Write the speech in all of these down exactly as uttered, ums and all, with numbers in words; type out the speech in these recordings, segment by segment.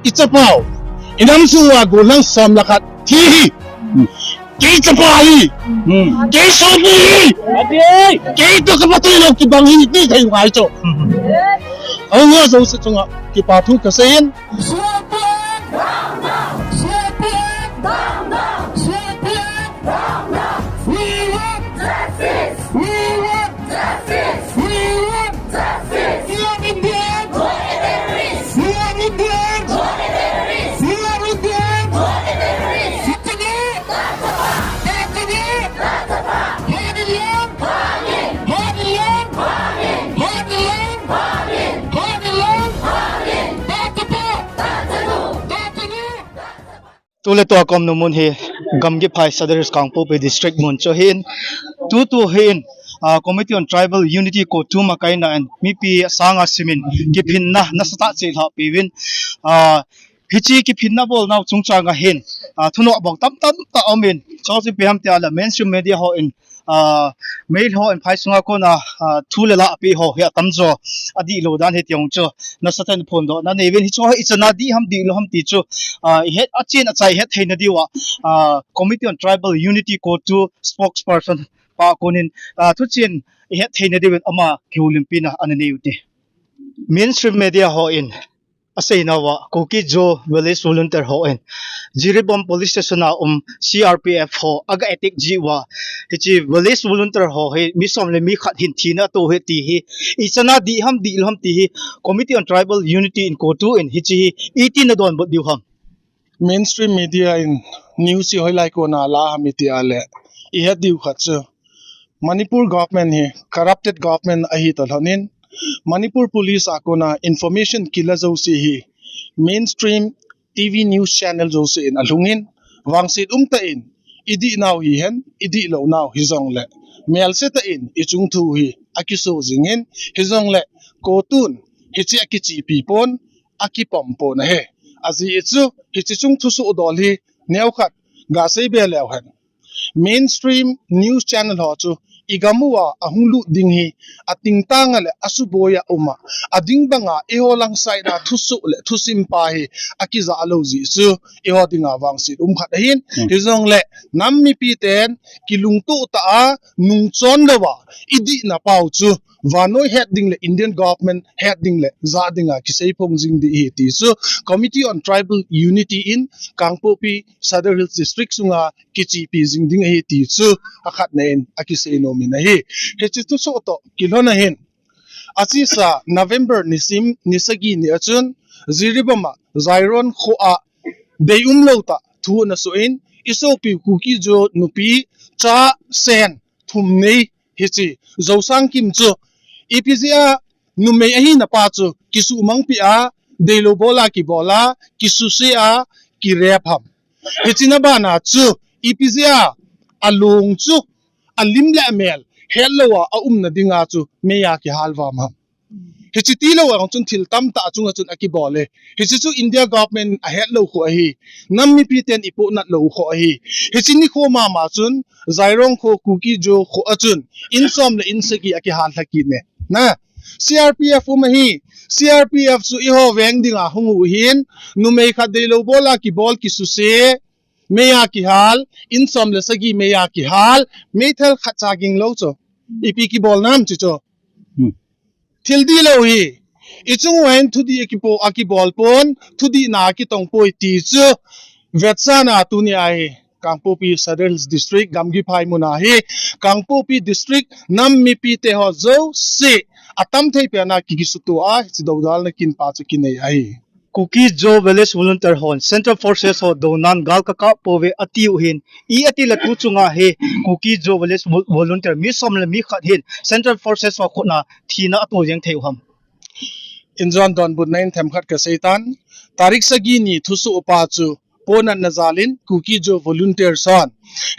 Ichapau, inam sunga gollhang som le khat thi hi. Kei chapa hi. Kei sopi hi. Kei to kapatui lou kibang hi ti thei ngai chu. Aunga jouse chunga kipa thu kasei in. We want justice! We want justice! We want justice! We are Indians! We are Indians! We are Indians! We are Indians! Tule tua kom nu mun hi Gamgiphai Sadar Hills Kangpokpi District mun chu hin tutu hin, ah, Committee on Tribal Unity CoTU makaina in mipi sanga simin kiphinna nasatah chelhah peuvin, ah, hiche kiphinna bolnau chungchang a hin, ah, thunoh bang tamtah um in, chujou chu ipi ham tia le mainstream media ho in, ah, Meitei ho in phai sunga kona, ah, thu le la apeh ho hi atamjo adihlou dan hi tiong chu nasatah in phondohna neiyuvin, hichu ichan a dih ham dihlou ham ti chu, ah, ihet, achen achai ihet theina diuva, ah, Committee on Tribal Unity CoTU spokesperson pa konin, ah, thuchen ihet theina diuvin ama kihoulimpina ana neiyu te. Mainstream media ho in aseinauva Kuki-Zo Village Volunteer ho in Jiribam Police Station a um C R P F ho aga attack jiuva, hiche Village Volunteer ho hi mi som le mi khat hin thina ato hi ti hi ichan a dih ham dihlou ham ti hi Committee on Tribal Unity in CoTU in hiche hi iti nadonbut diu ham? Mainstream media in news hi hoilai kona ala ham iti a le, ihet diu khat chu Manipur government hi corrupted government ahi toh lhonin, Manipur police a kona information kila jouse hi mainstream T V news channel jouse in alhungin, vangset umtah in idihnau hihen, idihlounau hijongle, melsetah in ichung thu hi akisoh jingin, hijongle CoTU in hiche akichepi pon, akipom pon ahi. Ajeh chu hiche chung thusoh dol hi neokhat gasei be leu hen, mainstream news channel ho chu igam uva ahung lut ding hi atingtang a le asuboi a um a, ading banga eiho lang side a thusoh le thusim pa hi akija lou jeh chu eiho dinga vangset um khat ahin. Hijongle nam mipi ten kilungtoh tah a nungchon louva idihna pau chu vannoi het ding le Indian government het ding le jah dinga kiseiphong jing ding ahi ti chu Committee on Tribal Unity in Kangpokpi Sadar Hills District sunga kichepi jing ding ahi ti chu akhatna in akisei nomin ahi. Hiche thusoh toh kilhon a hin, achesa November nisim, ni sagi ni a chun Jiribam a Jairon kho a deium lou tah thu ana soh in, isopi Kuki-Zo nupi cha sen thum nei hiche Zosangkim chu ipi jeh a numei ahina pa chu kisuhmangpi a, deilou bol a kibol a, kisuse a, ki rape ham? Hiche na bana chu ipi jeh a alung chu alim le amel hetlouva aumna dinga chu meiya kihal vam ham? Hiche tilou a chun thil tamtah achunga chun akibol e. Hiche chu India government ahetlou kho ahi. Nam mipi ten ipohnat lou kho ahi. Hiche nikho mama chun Jairon kho Kuki-Zo kho a chun in som le in sagi akihal lhakit ne. Na, C R P F um ahi. C R P F chu eiho veng dinga hung u ahin, numei khat deilou bol a kibol, kisuse, meiya kihal, in som le sagi meiya kihal, meithal khatcha ging lou chu ipi kibol nam chu chu. Thil dihlou hi ichung uva hin thudih akipo, akibol pon, thudihna akitong poi ti chu vetsahna tuni a hi Kangpokpi Sadar Hills District, Gamgiphai mun a hi Kangpokpi District nam mipi te ho jouse atam thei pen a ki, kisuto a hiche doudalna kin pa chu kinei ahi. Kuki-Zo Village Volunteer hon Central Forces ho dounan gal kakap pouve atiu hin, ipi ati le tu chunga hi Kuki-Zo Village Vol-, Volunteer mi som le mi khat hin Central Forces ho khut a thina ato jeng thei u ham? Injon donbutna in themkhat kasei tan, tarik sagi ni thusoh pa chu ponatna jal in Kuki-Zo Volunteer hon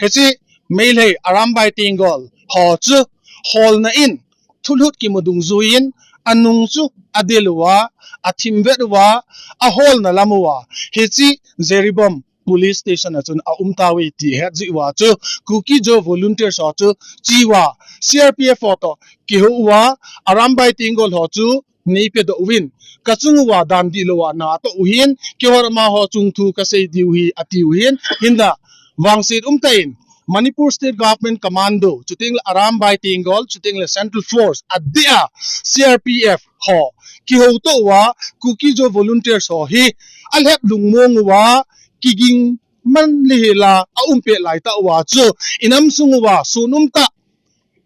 hiche Meitei Arambai Tenggol ho chu holna in thulhut kimu dungjuiyin, anung chu adel uva, athim vet uva, aholna lam uva, hiche Jiribam Police Station a chun aum tauve ti het jeh uva chu Kuki-Zo Volunteers ho chu che uva, C R P F ho toh kihou uva, Arambai Tenggol ho chu neipe doh uvin, kachung uva dan dihlou a natoh uhin, kihorma ho chungthu kasei diu hi ati uhin, hinla vangset umtah in Manipur State Government Commando, chuteng le Arambai Tenggol, chuteng le Central Force, adeh a C R P F ho kihoutoh uva, Kuki-Zo volunteers ho hi alhep lungmong uva, kiging man lihela aumpeh laitah uva chu, inam sung uva sun umtah,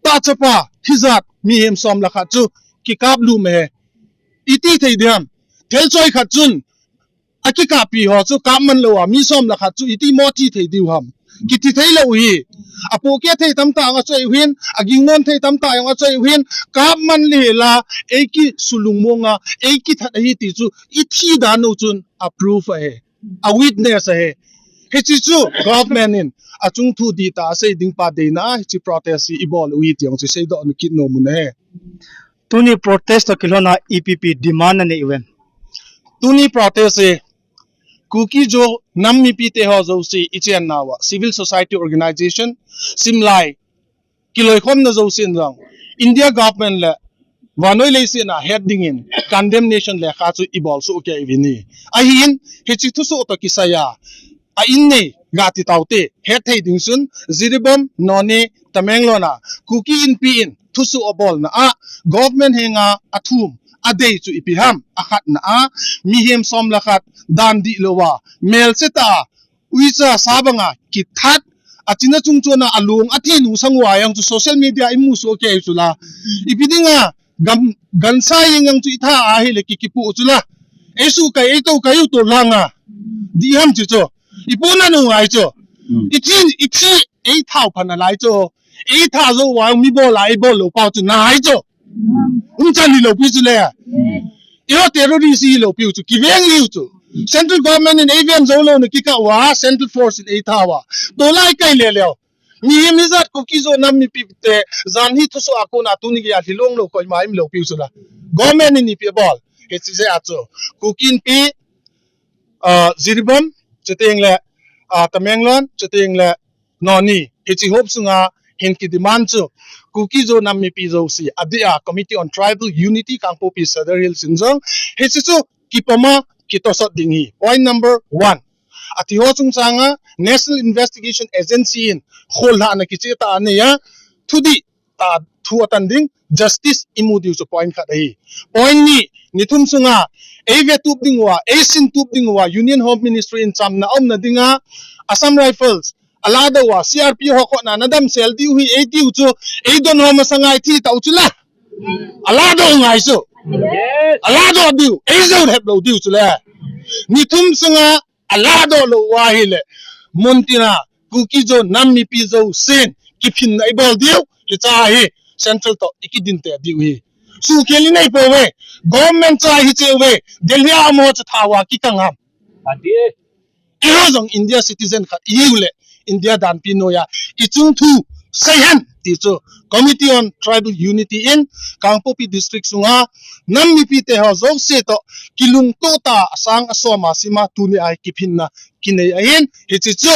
tahchapa, thijat, mihem som le khat chu kikap lum ahi. Iti thei diham? Thil choi khat chun akikappi ho chu kap man lou a, mi som le khat chu itimo thi thei diu ham? Kiti theilou hi. Apohkeh thei tamtah jong achoi uhin, agingnon thei tamtah jong achoi uhin, kap man lihela, eiki sulungmong a, eiki that ahi ti chu ithi dan u chun a proof ahi, a witness ahi. Hiche chu government in achungthu dihtah a sei ding pa deina a hiche protest hi ibol u hi ti jong chu seidoh kit nom u ahi. Tuni protest toh kilhon a ipi ipi demand nanei uvem? Tuni protest hi Kuki-Zo nam mipite ho jouse ichenna uva civil society organization, simlai kiloikhomna jousen jong India government le vannoi leiset a het dingin condemnation lekha chu ibol soh kei uvin ahi. Ahin, hiche thusoh toh kisai a, a in nei ga ti taute, het thei ding chun, Jiribam, Noney, Tamenglong a Kuki Inpi in thusoh abolna a, government henga athum adei chu ipi ham? Akhatna a, mihem som le khat dan dihlou a, melse tah a, uicha sa banga kithat, achina chungchon a alung athi nung sang uva jong chu social media a imu soh kei u chu la. Ipi dinga gam, gansa jeng jong chu itha ahile ki, kipoh u chu la. Eisuh kai, eitoh kai u toh langa. Diham chu chu. Ipohna nungai chu. Hmm. Ithi, ithi, eitha u pha nalai chu. Eitha jou uva jong mi bol a, eibol lou pau chu nahai chu. Umchan hilou pi chu le. Eiho terrorist hilou piu chu, kiveng liu chu. Central government in eiven jou louna kikah uva, Central Force in eitha uva. Tolai kai le leu. Mihem hijat Kuki-Zo nam mipite, jan hi thusoh a kona tuni geiya lhilong lou koima um lou piu chu la. Government in ipi abol. Hiche jeh a chu. Kuki Inpi, ah, Jiribam, chuteng le, ah, Tamenglong, chuteng le, Noney, hiche hop sunga hin ki demand chu, Kuki-Zo nam mipi jouse, adeh a Committee on Tribal Unity Kangpokpi Sadar Hills in jong, hiche chu kipom a kitosot ding ahi. Point number one. Athi ho chungchang a National Investigation Agency in khollhahna kicheh tah a anei a, thudih tah a thu atan ding, justice imu diu chu point khat ahi. Point ni, ni thum sunga, eive tup ding uva, eisin tup ding uva, Union Home Ministry in chamna aumna dinga, Assam Rifles, alahdoh uva, C R P F ho khut a nadamsel diu ahi, eitiu chu, eidon ho masanga ithi tau chu la. Alahdoh ngai chu. Yes. Alahdoh diu, eijou hep lou diu chu le. Ni thum sunga, alahdoh lou uva ahile, muntina Kuki-Zo nam mipi jousen kiphinna ibol diu, hiche hi Central toh ikidinte diu ahi. Suhkhel inei pouve, government cha hiche uve, Delhi a amaho chu thao a kikang ham. Ati e. Eiho jong India citizen khat ihiu le, India danpi noiya ichung thu seihen ti chu Committee on Tribal Unity in Kangpokpi District sunga nam mipite ho jouse toh kilungtoh tah a asang asom a sima tuni a kiphinna kinei ahin, hiche chu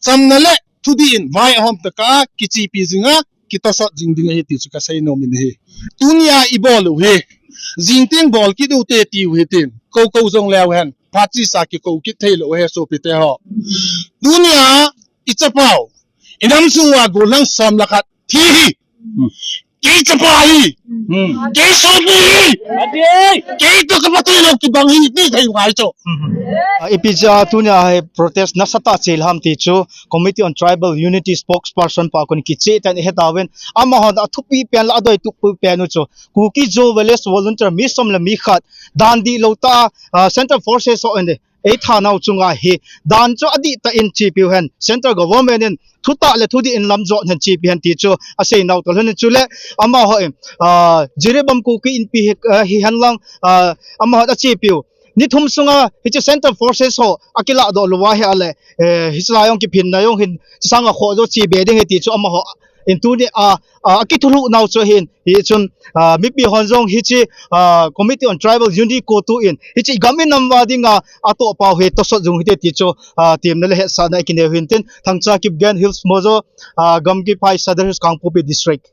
chamna le thudih in vai ahom tah a kichepi jinga kitosot jing ding ahi ti chu kasei nom in ahi. Tuni a ibol u hi jing teng bol kit ute tiu hitin, kou kou jong leu hen, phat chesa kikou kit thei lou ahi sopite ho. Tuni a ichapau, inam sung uva gollhang som le khat thi hi. Hmm. Kei chapa hi. Hmm. Kei sopi hi. Ati e. Kei toh kapatui lou kibang hi, ti thei ngai chu. Ah, ipi jeh a tuni a hi protest nasatah a chelham ti chu Committee on Tribal Unity spokesperson pa kon kicheh tan ihet uvin. Amahon athupi pen le adoi thupi pen u chu Kuki-Zo Village Volunteer mi som le mi khat dan dihlou tah a, ah, Central Forces ho in eitha nau chunga hi dan chu adihtah in chepiu hen, Central Government in thutah le thudih in lamjot hen chepi hen ti chu asei nau toh lhon in, chule amaho in, ah, Jiribam Kuki Inpi hi, ah, hihen lang, ah, amaho achepiu. Ni thum sunga hiche Central Forces ho akilahdoh lou uva ahile, eh, hiche lai jong kiphinna jong hin, hiche sanga khoh jo chepi ding ahi ti chu amaho in tuni a, a, akithulhuh nau chu ahin, hichun, a, mipi hon jong hiche, a, Committee on Tribal Unity CoTU in, hiche gam inam uva dinga atohpau hi tosot jing uhite ti chu, a, temna le hetsahna ikinei u hintin, Thangcha Kipgen, Hills Mojo, a, Gamgiphai, Sadar Hills, Kangpokpi District.